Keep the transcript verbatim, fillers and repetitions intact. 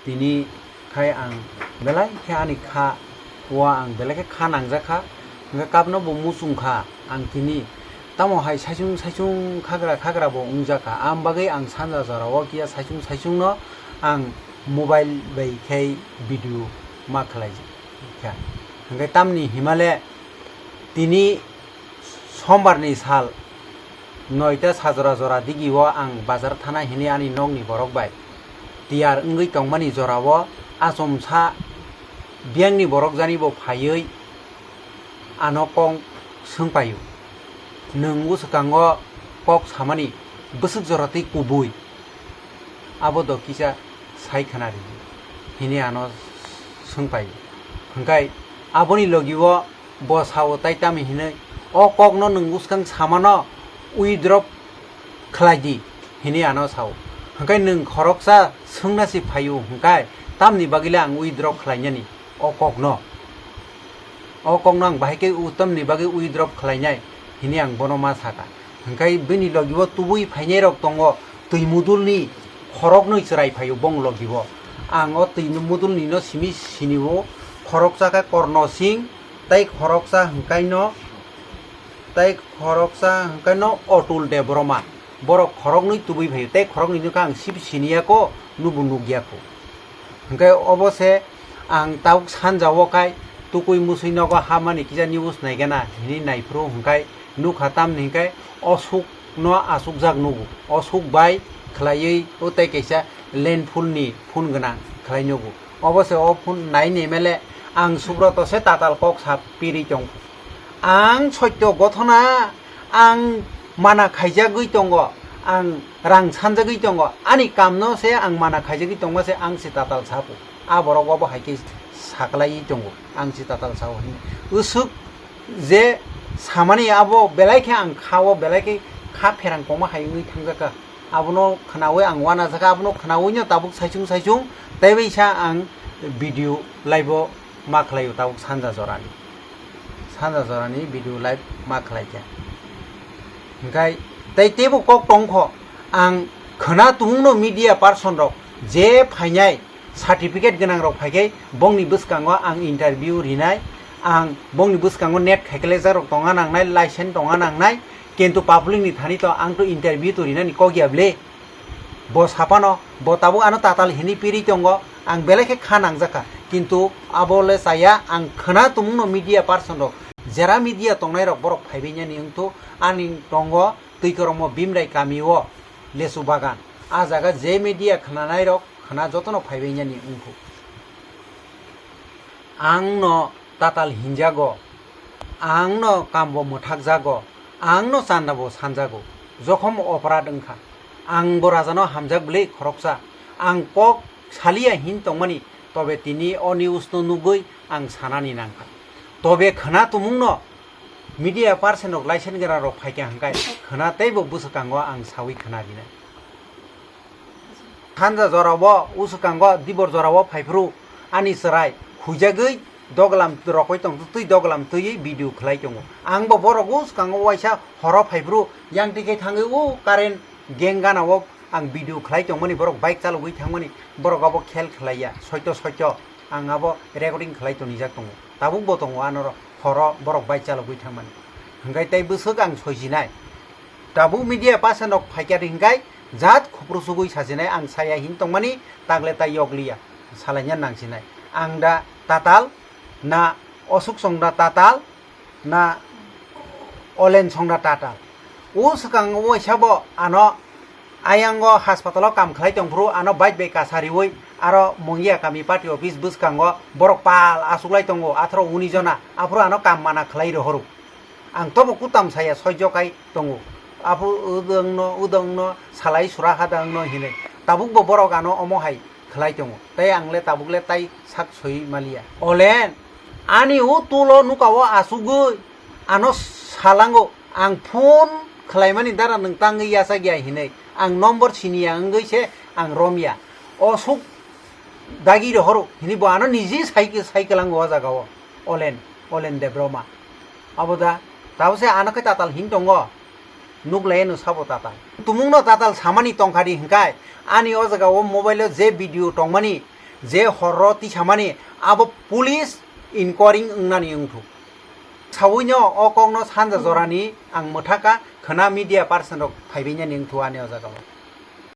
Tini khai ang belai khe ani kha o ang belai khe kha nangjak kha, hwnkhe kapno bo muchung kha ang tini. Tamo hai saichung saichung khagra khagra bo wngjak kha, ang bagwi ang sanja jora o kiya saichung saichung no ang mobile bai khai video ma khlai kha. Hwnkhe tamni himale tini sombar ni sal noita sajora jora digi o ang bazar thana hini ani nokni borok bai tiyar wngwi tongmani jora o achomsa biyangni borok jani bo phaiwi ano kok swngpaio, "Nwng bwswkango kok samani bwswk jora tei kubui? Abo do kisa sai khwna ridi," hini ano swngpaio. Hwnkhe aboni logi o bo sao tai tamo hinwi, "O kokno nwng bwskang samano withdraw khlai di," hini ano sao. Hwnkhe nwng khoroksa swngna se phaio hwnkhe tamni bagwile ang withdraw khlainani o kokno? O kokno ang bahai khe u-, tamni bagwi withdraw khlainai hini ang bono ma saka. Hwnkhe bini logi o tubui phainai rok tongo, twi mudulni khoroknwi chwrai phaio bong logi o. Ang o twi mudulni no simi sini o, khoroksa khe Korno Singh, tei khoroksa hwnkhe no, tei khoroksa hwnkhe no Atul Debbarma. Borok khoroknwi tubui phaio, tei khoroknwi no khe ang sip siniya kho, nubo nukya kho. Hwnkhe obo se ang tabuk sanja o khai tukui musui nogo hamani kisa news naigana hini naiphuru hwnkhe nukha tamni hwnkhe o sukno achukjak nugo, o suk bai khlaiwi o tei kaisa landfall ni phone gwnang khlai nugo. Obo se o phone nai ni mele ang Subroto se tatal kok sa pirwi tong. Ang sotyo gothona, ang mana khaijagwi tongo, ang rang sanjagwi tongo, ani kamno se ang mana khaijagwi tongma se ang se tatal sapo. A borok obo hai khe saklaiwi tongo, ang se tatal sao hwnwi. Usuk je samani abo belai khe ang kha-o, belai khe kha pherang koma hai wngwi thangjakha. Abono khwnawi ang uanajak kha, abono khwnawi no tabuk saichung saichung tei bai sa ang video live o ma khlaio tabuk sanja jorani. Sanja jorani video live ma khlai kha. Hwnkhe tei teibo kok tong kho, ang khwna tumungno media person rok je phainai certificate gwnang rok phai khe bongni bwskango ang interview rinai, ang bongni bwskango NET khaikhlajak rok tongna nangnai, license tongna nangnai, kintu public ni thani to ang to interview to rinani kok ya bwle. Bo sapano, bo tabuk ano tatal hini piri tongo, ang belai khe kha nangjakha, kintu abo le chaya, ang khwna tumungno media person rok, jera media tongnai rok borok phaibainani wngthu, ani tongo Twikorokmo Bimrai kami o lesu bagan, a jaga je media khwnanai rok khwna jotono phaibainani wngthu. Ang no tatal hinjago, ang no kambo mwthakjago, ang no chandabo sanjago. Jokhom oporad wngkha, ang bo rajano hamjak bwle khoroksa, ang kok saliya hin tongmani, tobe tini o news no nugwi ang sanani nangkha. Tobe khwna tumungno media person rok license gwnang rok phaikha hwnkhe khwna teibo bwswkango ang sawi khwna rinai. Sanja jorao, uswkango dibor jorao phaiphuru ani chwrai huijagwi doglam rokoi tong twi doglam twiwi video khlai tongo. Ang bo borok uskango waisa horo phaiphuru yang tikhe thangwi o current gang gana o ang video khlai tongmani, borok bike chalogwi thangmani, borok abo khel khlaiya, soito soito ang abo recording khlai tonijak tongo, tabuk bo tongo anoro horo borok bike chalogwi thangmani. Hwnkhe tei bwswk ang soisinai. Tabuk media person rok phaikha hwnkhe jat khopru sugwi sajinai ang saya hin tongmani, takle tai yokliya, salaina nangsinai. Ang da tatal na, Osuk Song da tatal na, Olen Song da tatal. O swkang waisa bo ano ayango haspatalo kam khlai tongphuru ano bike bai kasa riwi aro Mongia kami party office bwskango borok pal achuklai tongo, atharo uni jona, aphuru ano kam mana khlai rohoro. Ang tobo kutam saya soijo kai tongo. Aphuru udangno, udangno salai sura hadangno hinwi. Tabukbo borok ano omo hai khlai tongo. Tei ang le tabuk le tai sak soi maliya. Olen, ani o tulo nuka o achugwi ano salango, ang phone khlaimani dara nwng tangwi yachak ya hinwi. Ang number siniya wngwi se ang romya. Osuk dagi rohoro hinwi bo ano niji sai, sai kwlango o jaga o. Olen, Olen Debroma. Abo da, tabose ano khe tatal hin tongo. Nuklai no sabo tatal. Tumungno tatal samani tongkhadi hwnkhe ani o jaga o mobile o je video tongmani, je horro tisamani, abo police inquiry wngnani wngthu. Sawino o kokno sanja jorani ang mwthaka khwna media person rok phaibainani wngthu ani o jaga o.